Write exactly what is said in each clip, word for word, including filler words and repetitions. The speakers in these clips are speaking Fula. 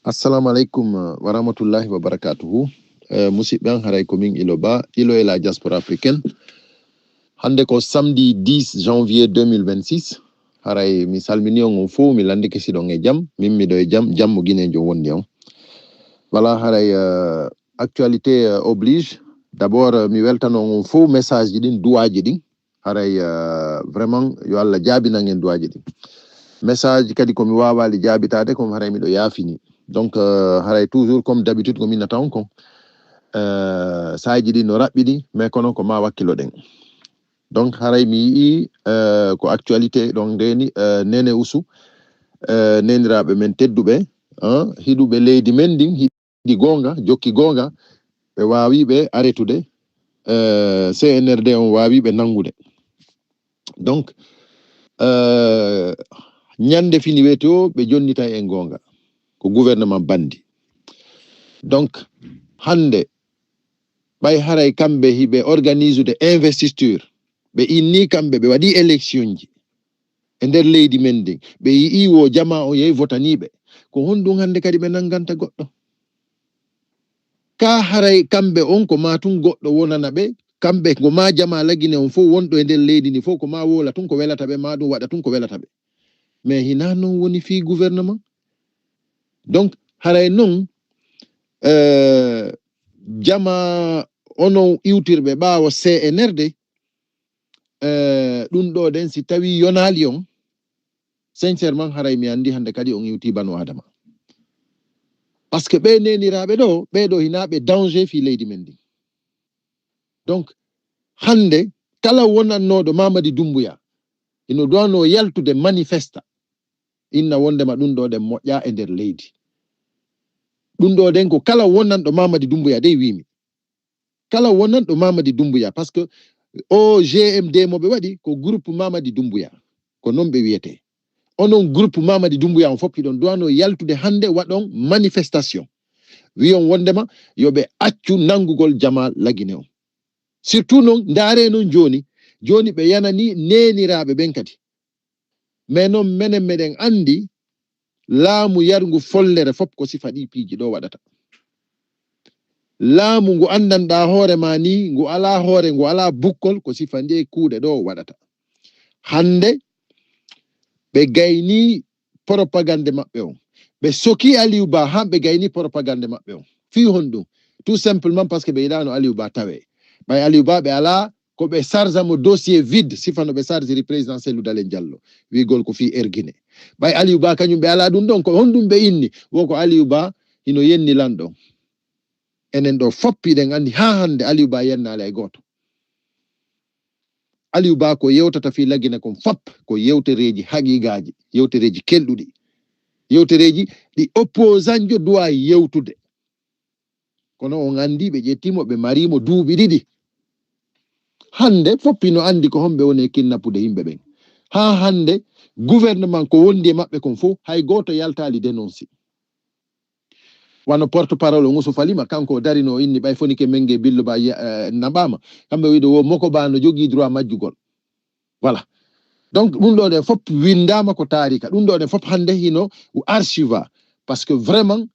Assalamu alaikum, uh, wa rahmatullahi wa barakatuhu. Uh, musidɓe an, haray ko min Ilo Ba, Ilo e la diaspora africaine. Hannde ko samedi dix janvier deux mille vingt-six. Haray mi salmini on, on fof, mi landike si ɗon e jam, min miɗo e jam, jam mo Guinée jom wondi on. Voilà, haray, uh, actualité, uh, oblige. D'abord, uh, mi weltano on fof message ji ɗin, duwaaji ɗin. Haray, uh, vraiment, yo Allah jaabinan en duwaaji ɗin. Message kadi ko mi waawaali jaabitaade, ko haray miɗo yaafini. Donc, uh, haray toujours comme d'habitude ko min nata on kon. Uh, saaji ɗi no raɓɓiɗi, mais kono ko ma wakkiloɗen. Donc, haray mi yi'i, uh, ko actualité ɗon ndeni, uh, Nene Usu, uh, neniraaɓe men tedduɓe, uh, hiɗuɓe leydi men ndin, hiɗi goonga, jokki goonga, ɓe waawi ɓe aretude, uh, C N R D on waawi ɓe nanngude. Donc, uh, ñande fini weeti o, ɓe jonnitay en goonga. Ko gouvernement bandi. Donc, hannde, ɓay haray kamɓe hiɓe organisude investiture, ɓe inni kamɓe, ɓe waɗi élection ji e nder leydi men ndin. Ɓe yi'i wo jama on yehi votaniɓe. Ko honɗum hannde kadi ɓe nannganta goɗɗo? Ka haray kamɓe on ko ma tun goɗɗo wonana ɓe, kamɓe ko ma jama Lagine on fof wonɗo e nder leydi ndi fof ko ma wola tun ko welata ɓe, ma ɗum waɗa tun ko welata ɓe. Mais hina non woni fii gouvernement. Donc, haray non, euh, jama onon iwtirɓe ɓaawo C N R D, euh, ɗum ɗo ɗen si tawi yonaali on, sincèrement, haray mi anndi hannde kadi on iwti Banu Adama. Parce que ɓe neniraaɓe ɗo, ɓe ɗo hina ɓe danger fii leydi men ndi. Donc, hannde, kala wonannooɗo Mamadi Doumbouya, ino duwanoo yaltude manifesta, inna wondema ɗum ɗo ɗen moƴƴa e nder leydi. Ɗum ɗo ɗen ko kala wonanɗo Mamadi Doumbouya dey wiimi. Kala wonanɗo Mamadi Doumbouya, parce que o G M D mo ɓe waɗi ko groupe Mamadi Doumbouya. Ko non ɓe wiyete. Onon groupe Mamadi Doumbouya on fof hiɗon duwanoo yaltude hannde waɗon manifestation. Wiyon wondema yo ɓe accu nanngugol jama Lagine on. Surtout non, ndaare non jooni, jooni ɓe yanani neniraaɓe ɓen kadi. Mais non menen meɗen anndi laamu yarngu follere fof ko sifa ɗi piiji ɗo waɗata. Laamu ngu anndanɗaa hoore ma ni, ngu alaa hoore, ngu alaa bukkol, ko sifa nde kuuɗe ɗo waɗata. Hannde ɓe gayni propagande maɓɓe on. Ɓe soki Aliou Ba han ɓe gayni propagande maɓɓe on. Fii honɗum? Tout simplement parce que ɓe yiɗano Aliou Ba tawe. Ɓay Aliou Ba ɓe alaa ko ɓe sarza mo dossier vide, sifa no ɓe sarziri président Cellou Dalein Diallo. Wiigol ko fii ergine. Ɓay Aliou Ba kañum ɓe alaa ɗum ɗon, ko honɗum ɓe inni? Wo ko Aliou Ba hino yenni lanɗo. Enen ɗo fop hiɗen anndi haa hannde Aliou Ba yennaali hay gooto. Aliou Ba ko yewtata fii Lagine kon fop, ko yewtereeji haqiiqaaji, yewtereeji kelɗuɗi, yewtereeji ɗi opposant jo duwa yewtude. Kono on anndi ɓe ƴettimo, ɓe marimo duuɓi ɗiɗi. Hannde fop hino anndi ko homɓe woni e kidnappude yimɓe ɓen. Haa hannde gouvernement ko wondi e maɓɓe kon fof, hay gooto yaltaali dénoncer. Wano porte parole o Ngusu Falima, kanko o darino o inni ɓay fonike menge billo ba ye-, eh, naɓaama. Kamɓe wiide wo moko ba no jogii droit majjugol. Voilà. Donc, ɗum ɗo ɗen fop winndaama ko taarika. Ɗum ɗo ɗen fop hannde hino archiva. Parce que vraiment,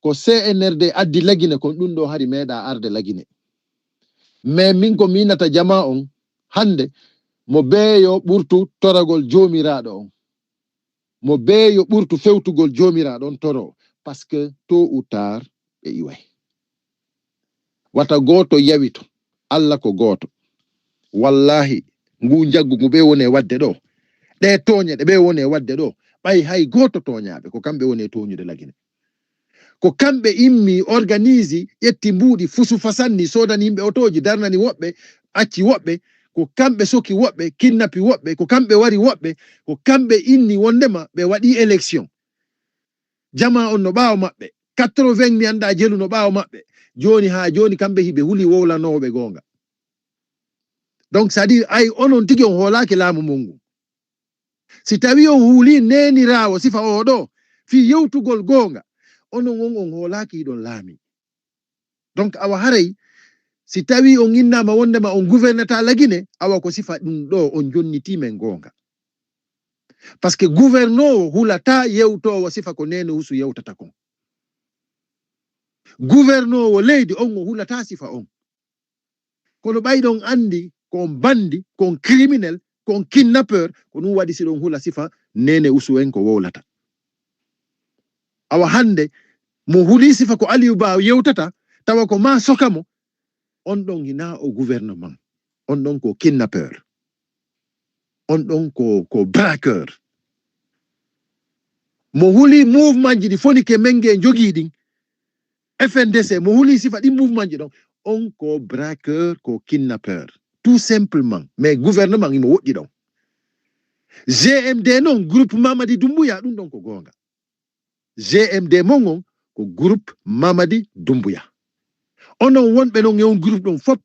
ko C N R D addi Lagine kon, ɗum ɗo hari meeɗa arde Lagine. Mais min ko miinata jama on, hannde mo beeyo ɓurtu toragol joomiraaɗo on. Mo beeyo ɓurtu fewtugol joomiraaɗo on toro. Parce que tôt ou tard, ɓe iway. Wata gooto yawito. Alla ko gooto. Wallahi, ngu njaggu ngu ɓe woni e waɗde ɗo. Ɗe tooñe ɗe ɓe woni e waɗde ɗo. Ɓay hay gooto tooñaaɓe, ko kamɓe woni e tooñude Lagine. Ko kamɓe immi, organisi, ƴetti mbuuɗi, fusu fasanni, soodani yimɓe otooji, darnani woɓɓe, acci woɓɓe. Ko kamɓe soki woɓɓe, kidnapi woɓɓe, ko kamɓe wari woɓɓe, ko kamɓe inni wondema ɓe waɗi élection. Jama on no ɓaawo maɓɓe. Quatre-vingts mi anndaa jelu no ɓaawo maɓɓe. Jooni haa jooni kamɓe hiɓe huli wowlanooɓe goonga. Donc, c'est-à-dire, ay onon tigi on hoolaaki laamu mon ngun. Si tawi on huuli neeniraawo sifa oo ɗoo, fii yewtugol goonga, onon on, on hoolaaki hiɗon laami. Donc, awa haray, si tawi on innaama wondema on gouvernata Lagine, awa ko sifa ɗum ɗoo on jonnitii men goonga. Parce que gouvernoowo hulataa yewtoowo sifa ko Nene Usu yewtata kon. Gouvernowo leydi on o hulata sifa on. Kono ɓay ɗon anndi ko on bandi, ko on criminel, ko on kidnappeur, ko ɗum waɗi si ɗon hula sifa Nene Usu en ko wowlata. Awa hannde mo huli sifa ko Aliou Ba yewtata, tawa ko ma soka mo, on ɗon hina o gouvernement, on ɗon ko kidnappeur, on ɗon ko, ko braqueur. Mo huli mouvement ji ɗi foni ke menge jogii ɗin, F N D C, mo huli sifa ɗin mouvement ji ɗon, on ko braqueur, ko kidnappeur. Tout simplement. Mais gouvernement imo woɗɗi ɗon. G M D non, groupe Mamadi Doumbouya, ɗum ɗon ko goonga. G M D mon on ko groupe Mamadi Doumbouya. Onon wonɓe non e on groupe ɗon fop,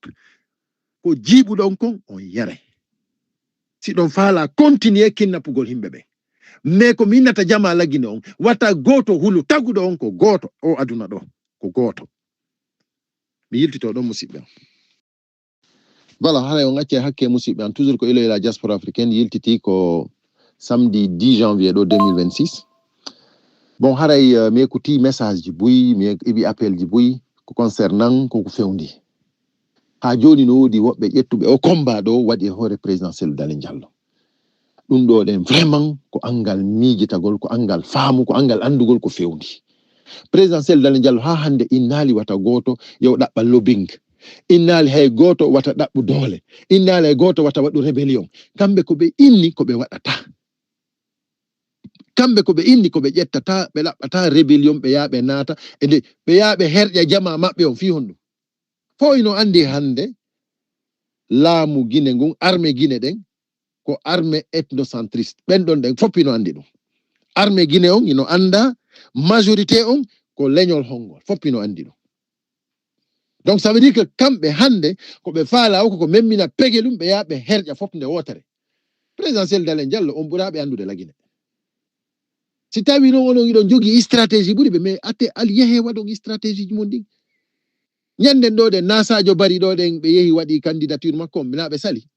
ko jiiɓuɗon kon on yaray. Si ɗon faala continuer kinnapugol himɓe ɓen. Mais ko mi innata jama lagine on, wata gooto hulu taguɗo on ko gooto o aduna ɗo, ko gooto. Mi yiltito ɗon musidɓe on. Voilà, haray on acce hakke musidɓe an, toujours ko Ilo Ila Diaspora Africaine, yiltiti ko samedi dix janvier ɗo deux mille vingt-six. Bon, haray euh, mi écouti message ji buy, mi écouti appel ji buy, ko concernant ko ko fewndi. Ha joni no wodi woɓɓe ƴettuɓe o combat ɗo waɗi e hoore président Cellou Dalein Diallo. Ɗum ɗo ɗen vraiment ko angal miijitagol, ko angal faamu, ko angal andugol ko fewndi. Président Cellou Dalein Diallo ha hande innali wata gooto yo ɗaɓɓa lobbying. Innali hay gooto wata ɗaɓɓu doole. Innali hay gooto wata waɗu rébellion. Kamɓe ko ɓe inni ko ɓe waɗata. Kamɓe ko ɓe inni ko ɓe ƴettata, ɓe ɗaɓɓata rébellion, ɓe yaa ɓe naata e nde, ɓe yaa ɓe herƴa jama maɓɓe on fii honɗum. Fof ino anndi hannde laamu Gine ngun, armée Gine ɗen ko armée ethnocentriste. Ɓen ɗon ɗen fof ino anndi ɗum. Armée Gine on ino annda majorité on ko leñol hongol, fof ino anndi ɗum. Donc ça veut dire que kamɓe hannde ko ɓe faala o ko ko memmina pegelum ɓe yaa ɓe herƴa fof nde wootere. Président Cellou Dalein Diallo on ɓuraa ɓe anndude lagine. Si tawi noon onon iɗon jogii stratégie ɓuri ɓe, mais atte al yehe waɗon stratégie ji mon ɗin. Ñannden ɗo ɗen na Sadio Bari ɗo ɗen ɓe yehi waɗi candidature makko on na ɓe sali.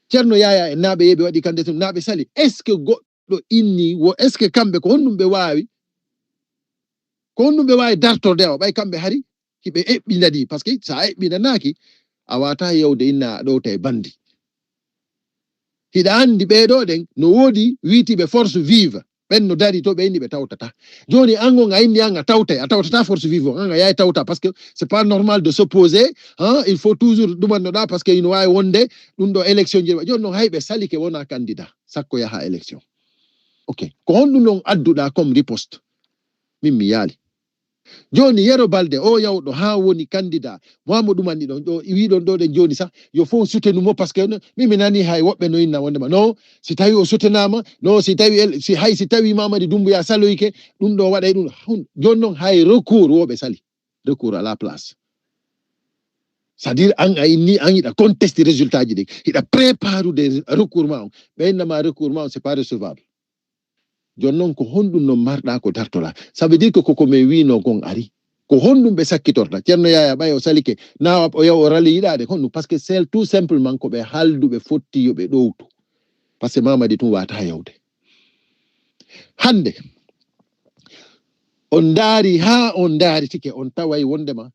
Ceerno Yaya en na ɓe yehi ɓe waɗi candidature na ɓe sali. Est ce que goɗɗo inni wo est ce que kamɓe ko honɗum ɓe waawi? Ko honɗum ɓe waawi dartorde awa ɓay kamɓe hari hiɓe eɓɓinda ɗi, parce que so a eɓɓindanaaki a wata yewde inna a ɗowta e bandi. Hiɗa anndi ɓee ɗoo ɗen no woodi wiitiiɓe force vive, ɓen no dari to ɓe inni ɓe tawtata. Jooni an on a inni an a tawtay, a tawtata force vive on, an a yahay tawta, parce que c'est pas normal de s'opposer, hein, il faut toujours ɗumannoɗaa, parce que ino waawi wonde ɗum ɗo élection jeewa. Jooni noon hay ɓe salike wona candidat, sakko yaha élection. Ok, ko honɗum noon adduɗaa comme riposte? Min mi yaali. Jooni Yero Balde o yawɗo haa woni candidat, Mohamadou Mani ɗon ɗo wiɗon ɗo ɗen jooni sah yo fof soutenu mo, parce que min mi nani hay woɓɓe no inna wondema non, si tawi o soutenama non, si tawi el- si hay si tawi Mamadi Doumbouya saloyke ɗum ɗo waɗay ɗum. Hun- jooni noon hay recours woɓe sali, recours à la place. C'est à dire an a inni an iɗa conteste résultat ji ɗi, hiɗa préparude recours ma on, ɓe innama recours ma on c'est pas recevable. Jooni noon ko honɗum noon marɗa ko dartoɗa? Ça veut dire que koko min wino kon ari. Ko honɗum ɓe sakkitorta Ceerno Yaya ɓay o salike na o yaw o rali yiɗaade honɗum? Parce que c'est tout simplement ko ɓe halduɓe fotti yo ɓe ɗowtu. Parce que Mamadi tun wata yawde. Hannde on ndaari haa on ndaaritike on taway wondema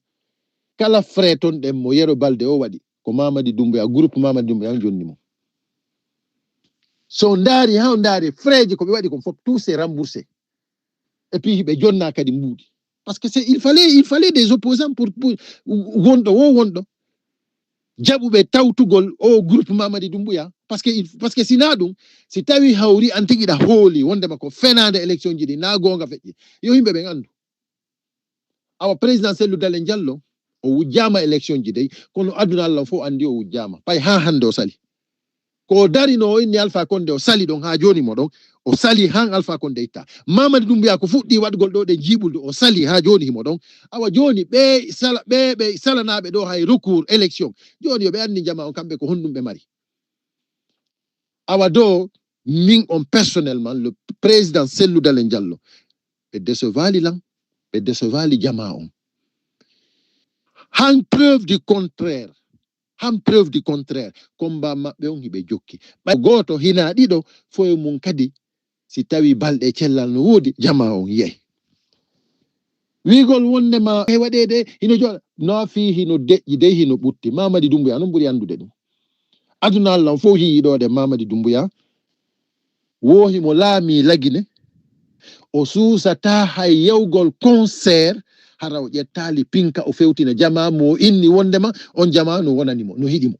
kala frais ton ɗen mo Yero Balde o waɗi ko Mamadi Doumbouya, groupe Mamadi Doumbouya on jonni mo. So ndaari haa ndaari frais ji ko ɓe waɗi kon fof tout c'est remboursé. Et puis ɓe jonna kadi mbuuɗi. Parce que c'est il fallait il fallait des opposants pour, pour wonɗo wo wonɗo jaɓuɓe tawtugol o groupe Mamadi Doumbouya, parce que il- parce que sina ɗum si tawi hawri an tigi ɗa hooli wondema ko fenaande élection ji ɗi na goonga feƴƴi, yo yimɓe ɓen anndu. Awa président Cellou Dalein Diallo o wujjama élection ji dey, kono aduna Allah fof anndi o wujjama pay haa hannde o sali. Ko o darino o inni Alpha Condé o sali ɗon haa jooni mo ɗon. O sali haan Alpha Condé itta. Mamadi Doumbouya ko fuɗɗi waɗgol ɗo ɗe jiiɓulde o sali haa jooni himo ɗon. Awa jooni ɓe sala ɓe ɓe salanaaɓe ɗo hay recours élection, jooni yo ɓe anndi jama on kamɓe ko honɗum ɓe mari. Awa do min on personnellement le président Cellou Dalein Diallo ɓe décevali lan, ɓe décevali jama on. Han preuve du contraire, han preuve du contraire, combat maɓɓe on hiɓe jokki. Ɓay gooto hina ɗiɗo fof e mum kadi si tawi balɗe cellal no woodi jama on yiyay. Wiigol wonde ma e waɗeede hino joɗa no fii hino deƴƴi dey hino ɓutti. Mamadi Dumbuya non ɓuri anndude ɗum. Aduna Allah on fof hiyi ɗo ɗe Mamadi Dumbuya wo himo laami Lagine. O suusata hay yewgol concert hara o ƴettaali pinka o fewtina jama mo inni wondema on jama no wonani mo no hiɗi mo.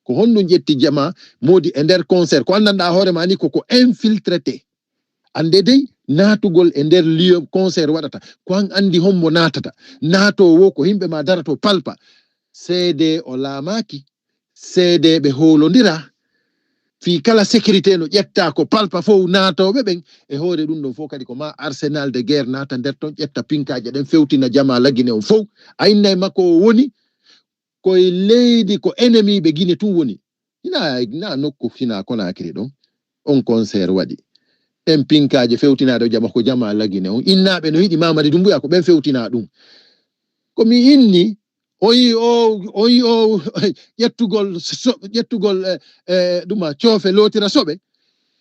Ko honɗum ƴetti jama modi e nder concert ko anndanɗa hoore ma ni koko infiltrete. Ande dey naatugol e nder lieu concert waɗata ko an andi hombo naatata. Naatowo ko himɓe ma darato palpa. Seede o laamaaki. Seedeeɓe hoolondira fii kala sécurité no ƴetta ko palpa fow naatooɓe ɓen. E hoore ɗum ɗon fow kadi ko ma arsenal de guerre naata nder ton ƴetta pinkaaje ɗen fewtina jama Lagine on fow. A innay makko o woni koye leydi ko ennemi ɓe Gine tun woni. Hina hina nokku hina Konakiri ɗon on concert waɗi. Ɗen pinkaaje fewtinaaɗo jama ko jama Lagine on innaaɓe no yiɗi Mamadi Dumbuya ko ɓen fewtina ɗum. Ko mi inni o yi o o yi o ƴettugol so ƴettugol eh, eh, ɗuma coofe lootira soɓe.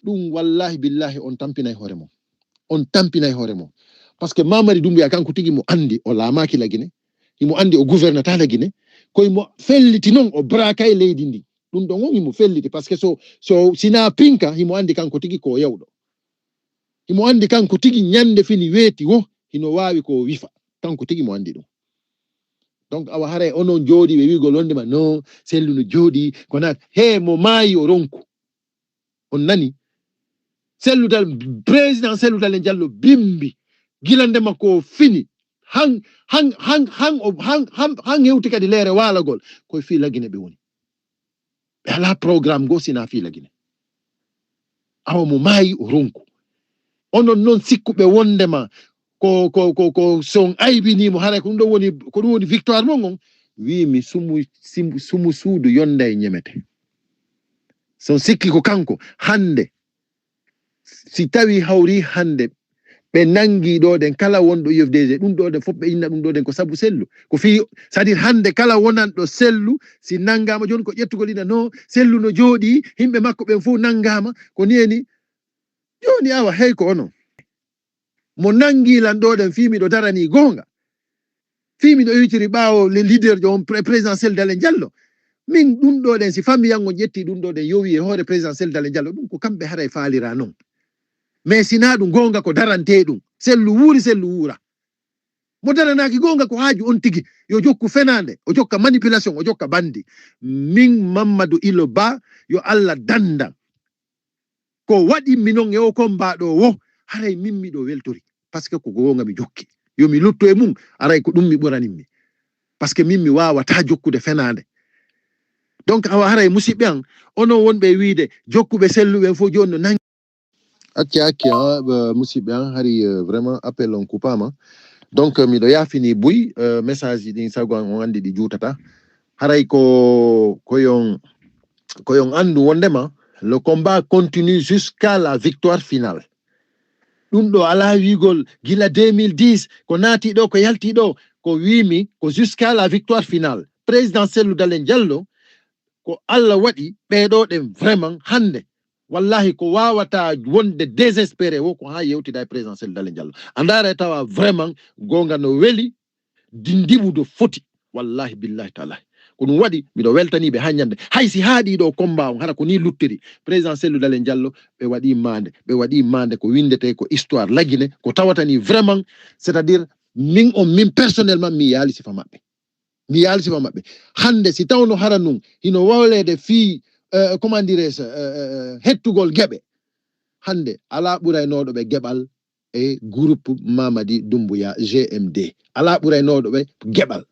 Ɗum wallahi billahi on tampinay hoore mon. On tampinay hoore mon. Parce que Mamadi Dumbuya kanko tigi mo andi o laamaaki Lagine. Himo andi o gouvernata Lagine. Koye mo felliti non o brakay leydi ndi. Ɗum ɗon on himo felliti parce que so so sina pinka himo andi kanko tigi ko yawɗo. Himo andi kanko tigi ñande fini weeti wo hino waawi ko wifa. Kanko tigi mo andi ɗum. Donc awa haray onon jooɗi ɓe wiigol wondema no Sellu no jooɗi ko naat he mo maayi o ronku. On nani Sellu Dal président Sellu Dalen Jallo bimbi gila ndema ko fini han han han han o han han han hewti kadi leere waalagol koye fii Lagine ɓe woni. Ɓe alaa programme goo sinaa fii Lagine. Awa mo maayi o ronku. Onon noon sikkuɓe wondema ko ko ko ko so on aybinii mo haray ko ɗum ɗon woni ko ɗum woni victoire mon on wii mi sumu sumu suudu yonda e ñemete. So on sikki ko kanko hannde si tawi hawri hannde ɓe nangi ɗo ɗen kala wonɗo U F D G ɗum ɗo ɗen fof ɓe inna ɗum ɗo ɗen ko sabu Sellu ko fii c'est-à-dire hannde kala wonanɗo Sellu si nangama jooni ko ƴettugol ina no Sellu no jooɗi yimɓe makko ɓen fof nangama ko ni eni jooni awa hey ko onon mo nangi lan ɗo ɗen fii miɗo darani goonga fii miɗo iwtiri ɓaawo le leader jo on présidentiel Dalen Jallo min ɗum ɗo ɗen si famille an on ƴetti ɗum ɗo ɗen yowi e hoore présidentiel Dalen Jallo ɗum ko kamɓe haray faalira non mais sina ɗum goonga ko darante ɗum Sellu wuuri Sellu wuura mo daranaaki goonga ko haaju on tigi yo jokku fenaande o jokka manipulation o jokka bandi min Mammadu Ilo Ba yo Allah danda ko waɗi mi non e o komba ɗo wo haray min miɗo weltori parce que ko goonga mi jokki yo mi lutto e mum aray ko ɗum mi ɓuraninmi parce que min mi wawata jokkude fenaande donc awa haray musiɓɓe an onon wonɓe e wiide jokkuɓe selluɓe fof jooni no nangi acci acci a musiɓɓe an hari vraiment appel on coupama donc miɗo yafini buy message ji ɗin sago an on andi ɗi juutata haray ko koyon koyon andu wondema le combat continue jusqu'à la victoire finale ɗum ɗo ala wiigol gila deux mille dix ko naati ɗo ko yalti ɗo ko wimi ko jusqu'à la victoire finale président Sellu Dalen Jallo ko Allah waɗi ɓeɗo ɗen vraiment hande wallahi ko wawata wonde désespéré wo ko ha yewtida e président Sellu Dalen Jallo a ndaara e tawa vraiment gonga no weli dindiɓu do foti wallahi billahi talahi ko ɗum waɗi miɗo weltaniɓe ha ñande hay si haaɗi ɗo combat on hara ko ni luttiri président Sellu Dalen Jallo ɓe waɗi mande ɓe waɗi mande ko windete ko histoire Lagine ko tawata ni vraiment c'est à dire min on min personnellement mi yaali sifa maɓɓe mi yaali sifa maɓɓe hande si tawno hara nun hino wawleede fii comment dirais hettugol geɓe hande ala ɓuraynooɗo ɓe geɓal e groupe Mamadi Dumbuya G M D ala ɓuraynooɗo ɓe geɓal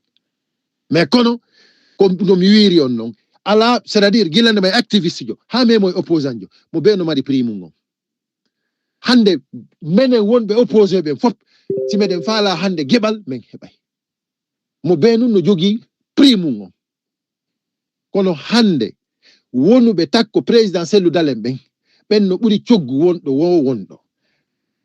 mais kono ko no mi wiiri on non ala c'est à dire gila nde may activiste jo ha memo e opposant jo mo be no mari prix mum on hande menen wonɓe opposé ɓen fof si meɗen faala hande geɓal men heɓay mo be nun no jogii prix mum on kono hande wonuɓe takko président Sellu Dalen ɓen ɓen no ɓuri coggu wonɗo wo wonɗo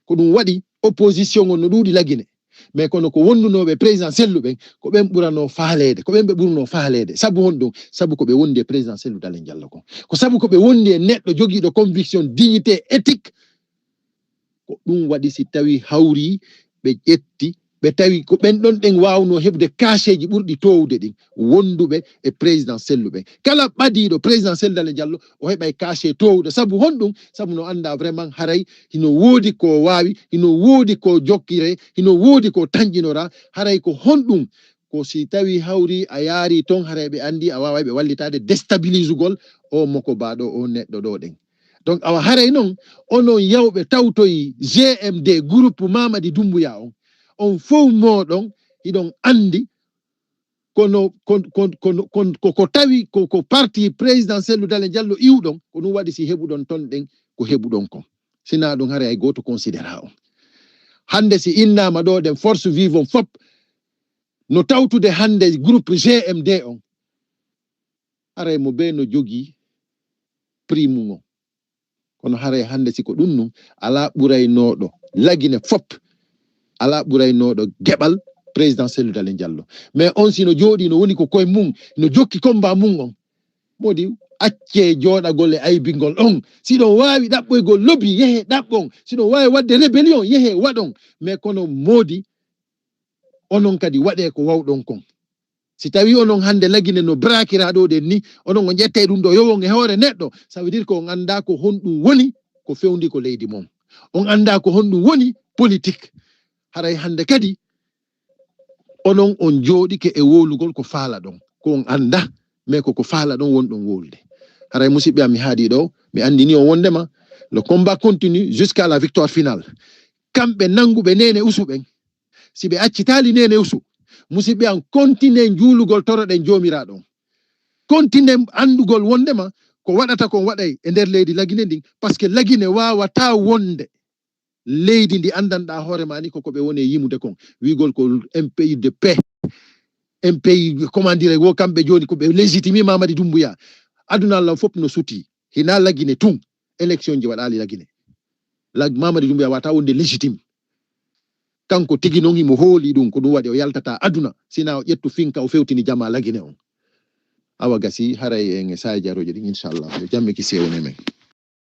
ko ɗum waɗi opposition on no ɗuuɗi Lagine mais kono ko wonnunooɓe président Sellu ɓen ko ɓen ɓuranoo faaleede ko ɓen ɓe ɓurnoo faaleede sabu honɗum sabu ko ɓe wondi e président Sellu Dalen Jallo kon ko sabu ko ɓe wondi e neɗɗo jogiiɗo conviction dignité éthique ko ɗum waɗi si tawi hawri ɓe ƴetti ɓe tawi ko ɓen ɗon ɗen waawnoo heɓude kaaseeji ɓurɗi toowude ɗin wonduɓe e président Sellu ɓen. Kala ɓadiiɗo président Sellu Dalein Diallo, o heɓay kaasee toowuɗo. Sabu honɗum? Sabu no anndaa vraiment haray hino woodi ko waawi, hino woodi ko jokkire, hino woodi ko tanƴinora. Haray ko honɗum? Ko si tawi hawri a yaari ton, haray ɓe anndi a waaway ɓe wallitaade déstabilisugol o moko baaɗo o neɗɗo ɗo ɗen. Donc awa haray non, onon yawɓe tawtoyi G M D, groupe Mamadi Doumbouya on, on fow mooɗon hiɗon anndi kono kon- kon- kon- kon- ko ko tawi ko ko parti président Sellu Dalein Diallo iwɗon, ko ɗum waɗi si heɓuɗon ton ɗen ko heɓuɗon kon. Sinaa ɗum haray hay gooto considéra on. Hannde si innaama ɗo ɗen force vive on fop no tawtude hannde groupe G M D on, haray mo bee no jogii prix mum on. Kono haray hannde si ko ɗum ɗum, alaa ɓuraynooɗo Lagine fop, alaa ɓuraynooɗo geɓal président Sellu Dalein Diallo. Mais on si no jooɗii no woni ko koye mum, no jokki combat mum on. Modi, accee jooɗagol e aybingol on. Si ɗon waawi ɗaɓɓoygol lobby, yehee ɗaɓɓon. Si ɗon waawi waɗde rébellion, yehee waɗon. Mais kono Modi, onon kadi waɗee ko wawɗon kon. Si tawi onon hannde Lagine no brakira ɗo ɗen ni, onon on ƴettay ɗum ɗo yowon e hoore neɗɗo, ça veut dire ko on anndaa ko honɗum woni ko fewndi ko leydi mon. On anndaa ko honɗum woni politique. Haray hannde kadi onon on jooɗike e wowlugol ko faalaɗon, ko on anndaa, mais ko ko faalaɗon wonɗon wowlude. Haray musidɓe am, mi haadi ɗo, mi anndini on wondema le combat continue jusqu'à la victoire finale. Kamɓe nannguɓe Neene Usu ɓen, si ɓe accitaali Neene Usu, musidɓe am, continue njuulugol toroɗen Joomiraaɗo on. Continue anndugol wondema ko waɗata kon waɗay e nder leydi Lagine ndin, parce que Lagine waawataa wonde leydi ndi anndanɗaa hoore maa ni ko ko ɓe woni e yimude kon, wiigol ko un pays de paix, un pays, comment dire, wo kamɓe jooni ko ɓe légitime Mamadi Doumbouya. Aduna lan fof no suti, hinaa Lagine tun, élection ji waɗaali Lagine. Lag-, Mamadi Doumbouya waawataa wonde légitime. Kanko tigi non himo hooli ɗum, ko ɗum waɗi o yaltataa aduna, sinaa o ƴettu finka o fewtini jamaa Lagine on. Awa gasi, haray en e saa'i jarooji ɗin, inchallah. Yo jam e kisiyee wone men.